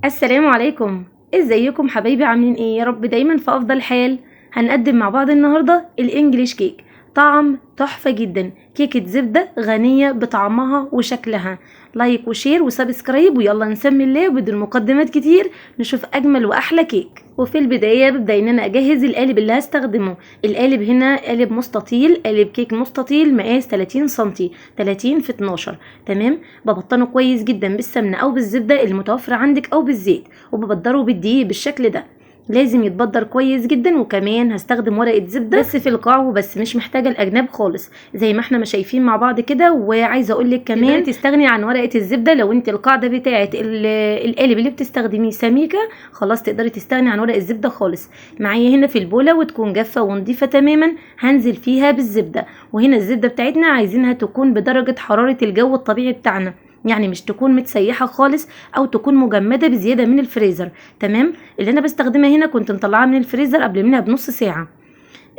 السلام عليكم، ازيكم حبايبي؟ عاملين ايه؟ يا رب دايما في افضل حال. هنقدم مع بعض النهارده ال English cake، طعم تحفة جدا، كيكة زبدة غنية بطعمها وشكلها. like و share و subscribe، ويلا نسمي الله بدون مقدمات كتير نشوف اجمل واحلى كيك. وفي البداية ببدا ان انا اجهز القالب اللي هستخدمه. القالب هنا قالب مستطيل، قالب كيك مستطيل مقاس 30 سنتي، 30 في 12. تمام. ببطنه كويس جدا بالسمنه او بالزبده المتوفرة عندك او بالزيت، وببدره بالدقيق بالشكل ده. لازم يتبدر كويس جدا. وكمان هستخدم ورقة زبدة بس في القاع وبس، مش محتاجه الاجناب خالص زي ما احنا ما شايفين مع بعض كده. وعايزه اقول لك كمان تستغني عن ورقة الزبدة لو انت القاعدة بتاعه القالب اللي بتستخدميه سميكة، خلاص تقدري تستغني عن ورق الزبدة خالص. معايا هنا في البوله وتكون جافة ونظيفه تماما، هنزل فيها بالزبده. وهنا الزبدة بتاعتنا عايزينها تكون بدرجة حرارة الجو الطبيعي بتاعنا، يعني مش تكون متسيحه خالص او تكون مجمده بزيادة من الفريزر. تمام. اللي انا بستخدمها هنا كنت مطلعاها من الفريزر قبل منها بنص ساعة.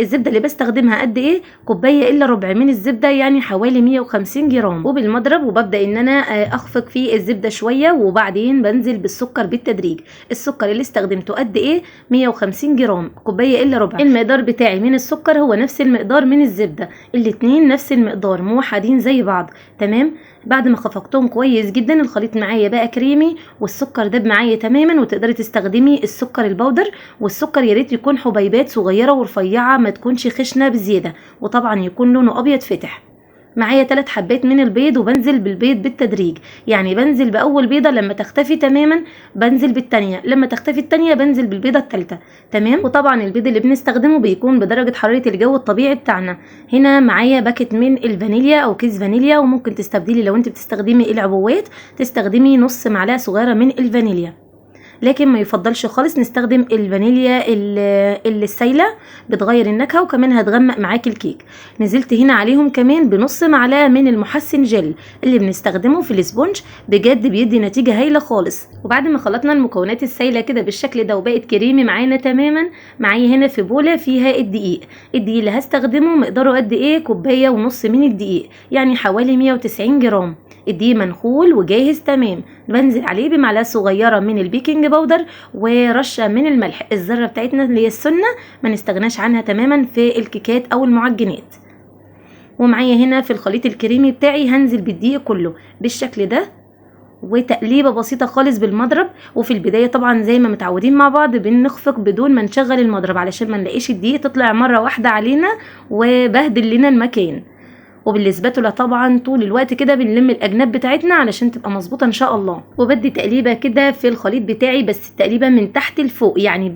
الزبدة اللي بستخدمها قد ايه؟ كوباية الا ربع من الزبدة، يعني حوالي 150 جرام. وبالمضرب وببدا ان انا اخفق فيه الزبدة شوية، وبعدين بنزل بالسكر بالتدريج. السكر اللي استخدمته قد ايه؟ 150 جرام، كوباية الا ربع. المقدار بتاعي من السكر هو نفس المقدار من الزبدة، الاتنين نفس المقدار موحدين زي بعض. تمام. بعد ما خفقتهم كويس جدا الخليط معايا بقى كريمي، والسكر داب معايا تماما. وتقدري تستخدمي السكر ال powder، والسكر يا ريت يكون حبيبات صغيرة ورفيعه، ما تكونش خشنه بزيادة، وطبعا يكون لونه ابيض فاتح. معايا 3 حبات من البيض، وبنزل بالبيض بالتدريج، يعني بنزل باول بيضة لما تختفي تماما، بنزل بالثانية لما تختفي الثانية، بنزل بالبيضه الثالثة. تمام. وطبعا البيض اللي بنستخدمه بيكون بدرجة حرارة الجو الطبيعي بتاعنا. هنا معايا باكت من الفانيليا او كيس فانيليا، وممكن تستبدلي لو انت بتستخدمي العبوات تستخدمي نص معلقه صغيرة من الفانيليا، لكن ما يفضلش خالص نستخدم الفانيليا اللي السايله، بتغير النكهة وكمان هتغمق معاكي الكيك. نزلت هنا عليهم كمان بنص معلقه من المحسن جل اللي بنستخدمه في ال sponge، بجد بيدي نتيجة هايلة خالص. وبعد ما خلطنا المكونات السايله كده بالشكل ده وبقت كريمي معانا تماما، معايا هنا في بوله فيها الدقيق. الدقيق اللي هستخدمه مقداره قد ايه؟ كوباية ونص من الدقيق، يعني حوالي 190 جرام. الدقيق منخول وجاهز تمام. بنزل عليه بمعلقه صغيرة من ال baking powder ورشه من الملح. الذرة بتاعتنا اللي هي السنة ما نستغناش عنها تماما في الكيكات او المعجنات. ومعايا هنا في الخليط الكريمي بتاعي هنزل بالدقيق كله بالشكل ده، وتقليبه بسيطة خالص بالمضرب. وفي البداية طبعا زي ما متعودين مع بعض بنخفق بدون ما نشغل المضرب علشان ما نلاقيش الدقيق تطلع مرة واحدة علينا وبهدل لنا المكان. وبالسباتولا طبعا طول الوقت كده بنلم الاجناب بتاعتنا علشان تبقى مظبوطة ان شاء الله. وبدي تقليبه كده في الخليط بتاعي، بس التقليبه من تحت لفوق، يعني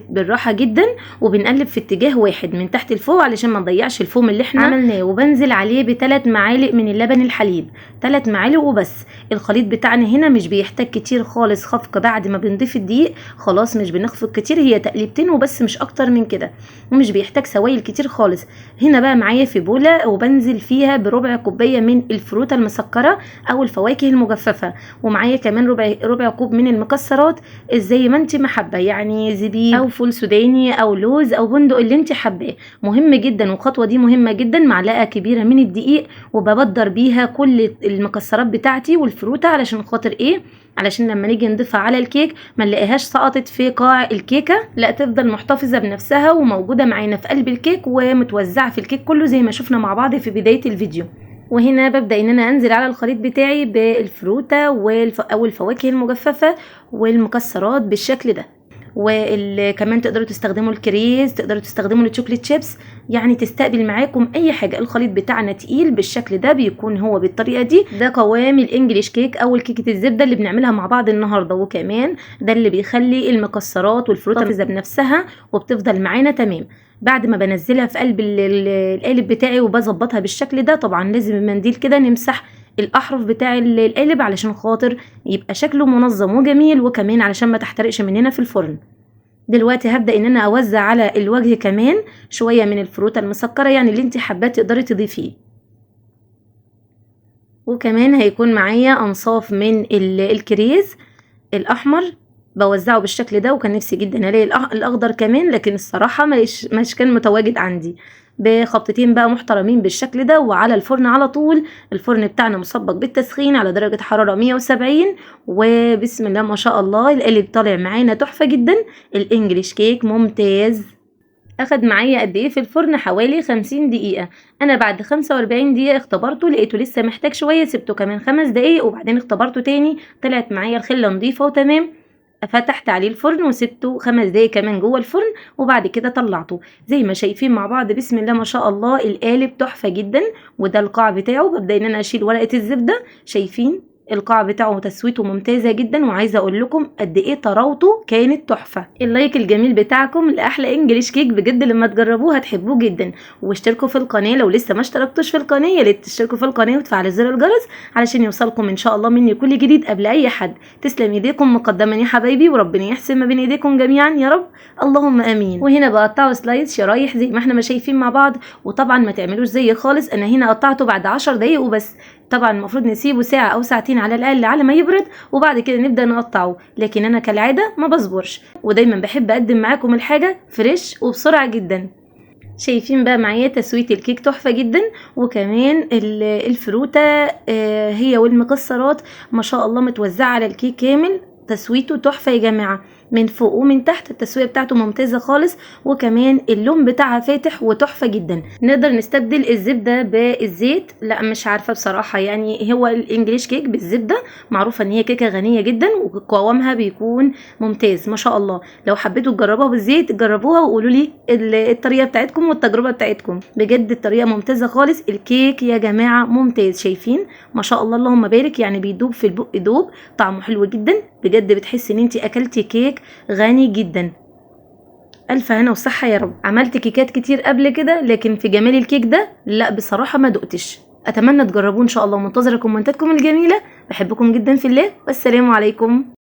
بالراحة جدا، وبنقلب في اتجاه واحد من تحت لفوق علشان ما نضيعش الفوم اللي احنا عملناه. وبنزل عليه ب3 معالق من اللبن الحليب، 3 معالق وبس. الخليط بتاعنا هنا مش بيحتاج كتير خالص خفق بعد ما بنضيف الدقيق، خلاص مش بنخفق كتير، هي تقليبتين وبس مش اكتر من كده، ومش بيحتاج سوائل كتير خالص. هنا بقى معايا في بوله وبنزل فيها بربع كوباية من الفروته المسكره او الفواكه المجففه، ومعايا كمان ربع كوب من المكسرات زي ما انت محبة، يعني زبيب او فول سوداني او لوز او بندق اللي انت حباه. مهم جدا، والخطوة دي مهمة جدا. معلقه كبيرة من الدقيق وببدر بيها كل المكسرات بتاعتي والفروته علشان خاطر ايه؟ علشان لما نيجي نضيفها على الكيك ما نلاقيهاش سقطت في قاع الكيكه، لا تفضل محتفظة بنفسها وموجودة معانا في قلب الكيك ومتوزعه في الكيك كله زي ما شفنا مع بعض في بداية الفيديو. وهنا ببدا ان انا انزل على الخليط بتاعي بالفروته او الفواكه المجففه والمكسرات بالشكل ده. وكمان تقدروا تستخدموا الكريز، تقدروا تستخدموا ال chocolate chips، يعني تستقبل معاكم اي حاجة. الخليط بتاعنا تقيل بالشكل ده، بيكون هو بالطريقة دي. ده قوام ال English cake او الكيكه الزبدة اللي بنعملها مع بعض النهارده، وكمان ده اللي بيخلي المكسرات والفروته تفضل بنفسها وبتفضل معانا تمام. بعد ما بنزلها في قلب القالب بتاعي وبظبطها بالشكل ده، طبعا لازم المنديل كده نمسح الاحرف بتاع القالب علشان خاطر يبقى شكله منظم وجميل، وكمان علشان ما تحترقش مننا في الفرن. دلوقتي هبدأ ان انا اوزع على الوجه كمان شوية من الفروته المسكرة، يعني اللي انت حاباه تقدري تضيفيه. وكمان هيكون معايا انصاف من الكريز الاحمر بوزعه بالشكل ده، وكان نفسي جدا الاقي الاخضر كمان، لكن الصراحة مش كان متواجد عندي. بخبطتين بقى محترمين بالشكل ده، وعلى الفرن على طول. الفرن بتاعنا مسبق بالتسخين على درجة حرارة 170، وبسم الله ما شاء الله القالب طالع معانا تحفة جدا. ال English cake ممتاز. اخد معايا قد ايه في الفرن؟ حوالي 50 دقيقة. انا بعد 45 دقيقة اختبرته، لقيته لسه محتاج شوية، سبته كمان 5 دقايق وبعدين اختبرته تاني، طلعت معايا الخلة نظيفة وتمام. فتحت عليه الفرن وسبته 5 دقايق كمان جوه الفرن، وبعد كده طلعته زي ما شايفين مع بعض. بسم الله ما شاء الله القالب تحفة جدا. وده القاع بتاعه، ببدأ ان انا اشيل ورقة الزبدة. شايفين القاع بتاعه تسويته ممتازة جدا، وعايزه اقول لكم قد ايه طراوته كانت تحفة. ال like الجميل بتاعكم لاحلى English cake، بجد لما تجربوه هتحبوه جدا. واشتركوا في القناة لو لسه ما اشتركتوش في القناة، يا ريت تشتركوا في القناة وتفعلوا زر الجرس علشان يوصلكم ان شاء الله مني كل جديد قبل اي حد. تسلم ايديكم مقدما يا حبايبي، وربنا يحسن ما بين ايديكم جميعا يا رب، اللهم امين. وهنا بقطعه slice شرايح زي ما احنا ما شايفين مع بعض، وطبعا ما تعملوش زي خالص، انا هنا قطعته بعد 10 دقايق وبس. طبعا المفروض نسيبه ساعة او ساعتين على الاقل على ما يبرد، وبعد كده نبدأ نقطعه، لكن انا كالعادة ما بصبرش، ودايما بحب اقدم معاكم الحاجة fresh وبسرعة جدا. شايفين بقى معايا تسوية الكيك تحفة جدا، وكمان الفروتة هي والمكسرات ما شاء الله متوزعة على الكيك كامل. تسويته تحفة يا جماعة، من فوق ومن تحت التسوية بتاعته ممتازة خالص، وكمان اللون بتاعها فاتح وتحفة جدا. نقدر نستبدل الزبدة بالزيت؟ لا مش عارفة بصراحة، يعني هو ال English cake بالزبدة معروفة ان هي كيكة غنية جدا وقوامها بيكون ممتاز ما شاء الله. لو حبيتوا تجربوها بالزيت جربوها وقولوا لي الطريقة بتاعتكم والتجربة بتاعتكم، بجد الطريقة ممتازة خالص. الكيك يا جماعة ممتاز، شايفين ما شاء الله اللهم بارك، يعني بيدوب في البق دوب، طعمه حلو جدا بجد، بتحس ان انت اكلتي كيك غني جدا. الف هنا وصحة يا رب. عملت كيكات كتير قبل كده، لكن في جمال الكيك ده لا بصراحة ما دقتش. اتمنى تجربوه ان شاء الله، منتظره كومنتاتكم الجميلة. بحبكم جدا في الله، والسلام عليكم.